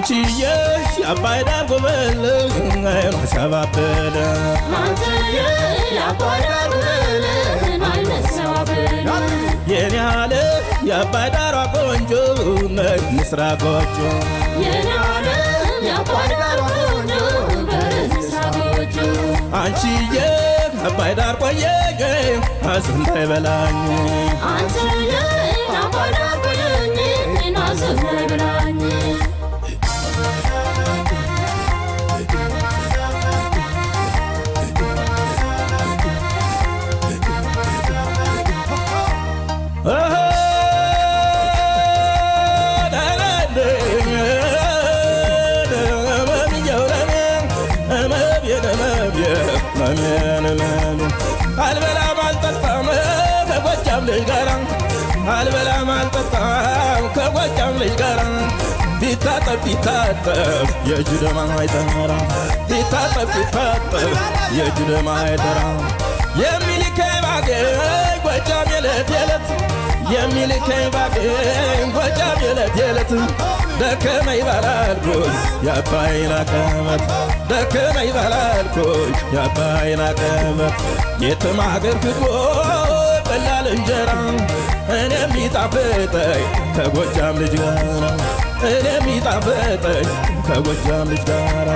አንቺዬ የአባይ ዳር ጎበል አይኗ ሲያባብል አንተዬ የአባይ ዳር ጎበል አይነት ሲያባብል የኔ አለ የአባይ ዳሯ ቆንጆ ንስራ ጎጆ የኔ አለ የአባይ ዳሯ ቆንጆ በንስራ ጎጆ አንቺዬ አባይ ዳር ቆየኝ ሐዘን እንዳይበላኝ አንተዬ የአባይ ዳር ቆየኝ ሐዘን እንዳይበላኝ አልበላም አልጠጣም ከጎጃም ልጅ ጋራ አልበላም አልጠጣም ከጎጃም ልጅ ጋራ ቢታጠብ ቢታጠብ የእጁ ደም አይጠራ ቢታጠብ ቢታጠብ የእጁ ደም አይጠራ የሚልከኝ ባገኝ ጎጃም የለት የለት የሚልከኝ ባገኝ ጎጃም የለት የለት ደከመኝ ባላልኩኝ የአባይን አቀበት ደከመኝ ባላልኩኝ የአባይን አቀበት የትም አገር ክዶ በላል እንጀራ እኔም ይጣፍጠኝ ከጎጃም ልጅ ጋራ እኔም ይጣፍጠኝ ከጎጃም ልጅ ጋራ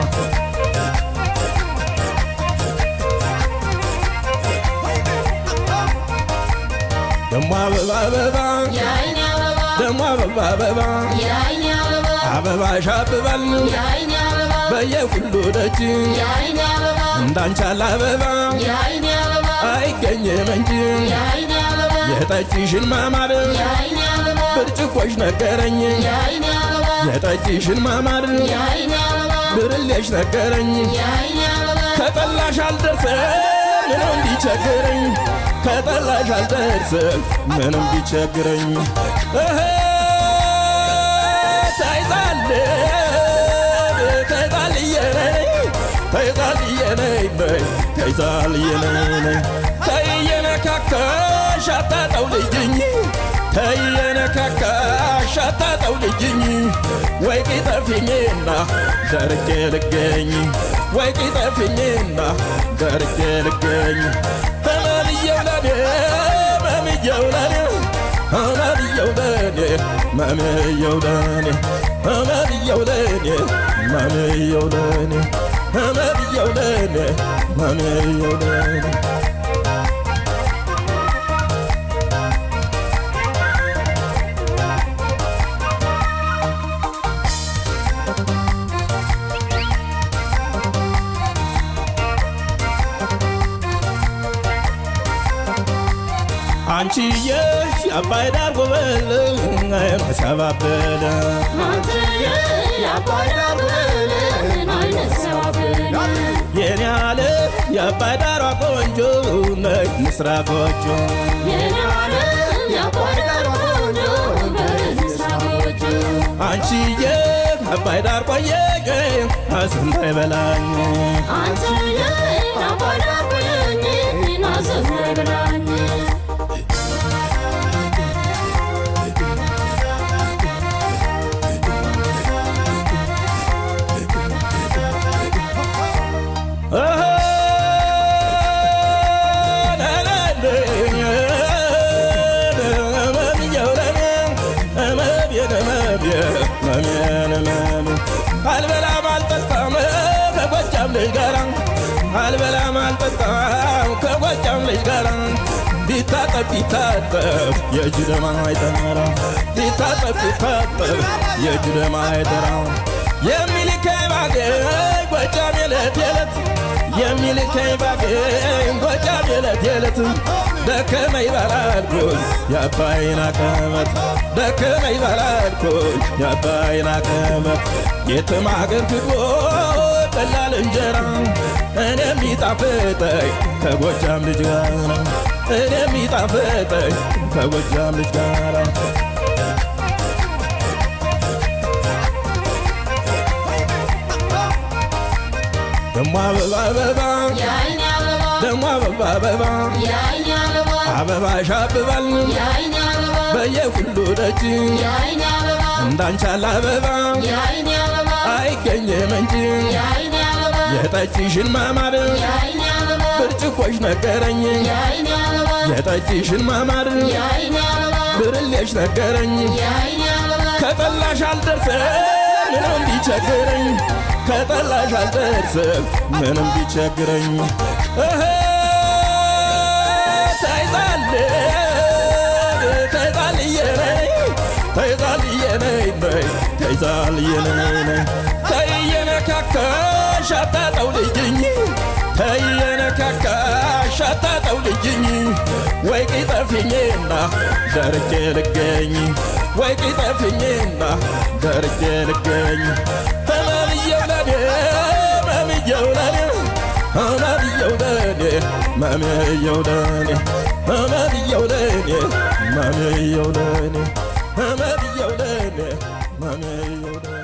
ደሞ አበባ አበባ የአይኔ አበባ ደሞ አበባ አበባ የአይኔ አበባ አበባ ሻብባል የአይኔ አበባ በየሁሉ ደጅ የአይኔ አበባ እንዳንቺ ያለ አበባ የአይኔ አበባ አይገኝም እንጂ የአይኔ አበባ የጠጅሽን ማማር የአይኔ አበባ ብርጭቆሽ ነገረኝ የአይኔ አበባ የጠጅሽን ማማር የአይኔ አበባ ብርሌሽ ነገረኝ የአይኔ አበባ ከጠላሽ አልደርስም ምንም ቢቸግረኝ ከጠላሽ አልደርስም ምንም ቢቸግረኝ እህ ተይዛል ተይዛልዬ ነይ ተይዛልዬ ነይ ነይ ተይዛልዬ ነይ ነይ ተይየነካካሽ አታጠውልጅኝ ተይየነካካሽ አታጠውልጅኝ ወይ ቅጠፊኝና ደርቄ ልገኝ ወይ ቅጠፊኝና ደርቄ ልገኝ ህመምየው ለኔ ህመምየው ለኔ ህመምየው ለኔ ህመምየው ለኔ ህመምየው ለኔ ህመምየው ለኔ ህመምየው ለኔ ህመምየው ለኔ አንቺዬ የአባይ ዳር ጎበል አይኗ ሲያባብል አንተዬ የአባይ ዳር ጎበል አይነት ሲያባብል የኔ አለ የአባይ ዳሯ ቆንጆ ነይ ንስራ ጎጆ የኔ አለ የአባይ ዳሯ ቆንጆ በንስራ ጎጆ አንቺዬ አባይ ዳር ቆየኝ ሐዘን እንዳይበላኝ አንተዬ የአባይ ዳር ቆየኝ ሐዘን እንዳይበላኝ አልበላም አልጠጣም ከጎጃም ልጅ ጋራ አልበላም አልጠጣም ከጎጃም ልጅ ጋራ ቢታጠብ ቢታጠብ የእጁ ደም አይጠራ ቢታጠብ ቢታጠብ የእጁ ደም አይጠራ የሚልከኝ ባገኝ ጎጃም የለት የለት የሚልከኝ ባገኝ ጎጃም የለት የለት ደከመኝ ባላልኩኝ የአባይን አቀበት ደከመኝ ባላልኩኝ የአባይን አቀበት የትም አገር ክዶ ቀላል እንጀራ እኔም ይጣፍጠኝ ከጎጃም ልጅ ጋራ እኔም ይጣፍጠኝ ከጎጃም ልጅ ጋራ ደሞ አበባ አበባ የአይኔ አበባ ደሞ አበባ አበባ የአይኔ አበባ አበባ ሻብባል የአይኔ አበባ በየሁሉ ደጅ የአይኔ አበባ እንዳንቺ ያለ አበባ የአይኔ አበባ አይገኝም እንጂ። የአይኔ አበባ፣ የጠጅሽን ማማር የአይኔ አበባ፣ ብርጭቆሽ ነገረኝ። የአይኔ አበባ፣ የጠጅሽን ማማር የአይኔ አበባ፣ ብርሌሽ ነገረኝ። የአይኔ አበባ፣ ከጠላሽ አልደርስም ምንም ቢቸግረኝ፣ ከጠላሽ አልደርስም ምንም ቢቸግረኝ። እህ ተይዛል ተይዛልዬ ነይ፣ ተይዛልዬ ነይ ነይ፣ ተይዛልዬ ነይ ነይ። ተየነካካሽ አታጠውልጅኝ፣ ተየነካካሽ አታጠውልጅኝ። ወይ ቅጠፊኝና ደርቄ ልገኝ፣ ወይ ቅጠፊኝና ደርቄ ልገኝ። ህመምየው ለኔ፣ ህመምየው ለኔ፣ ህመምየው ለኔ፣ ህመምየው ለኔ፣ ህመምየው ለኔ፣ ህመምየው ለኔ፣ ህመምየው ለኔ፣ ህመምየው ለኔ።